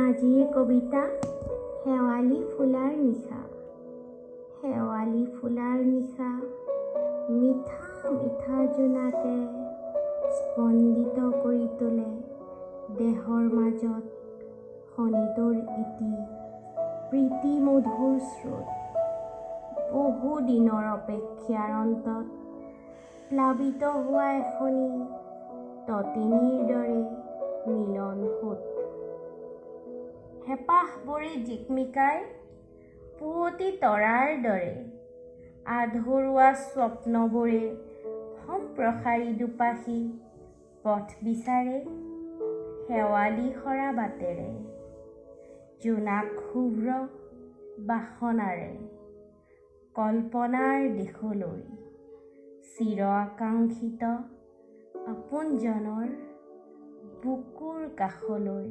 আজিৰ কবিতা শেৱালি ফুলাৰ নিশা। শেৱালি ফুলাৰ নিশা, মিঠা মিঠা জোনাকে স্পন্দিত কৰি তোলে দেহৰ মাজত শোণিতৰ এটি প্ৰীতি মধুৰ স্ৰোত। বহু দিনৰ অপেক্ষাৰ অন্তত প্লাৱিত হোৱা এখনি তটিনীৰ দৰে মিলন সোঁত। হেঁপাহবোৰে জিকমিকাই পুৱতি তৰাৰ দৰে, আধৰুৱা স্বপ্নবোৰে সম্প্ৰসাৰি দুপাখি পথ বিচাৰে শেৱালি সৰা বাটেৰে, জোনাক শুভ্ৰ বাসনাৰে কল্পনাৰ দেশলৈ, চিৰ আকাংক্ষিত আপোনজনৰ বুকুৰ কাষলৈ।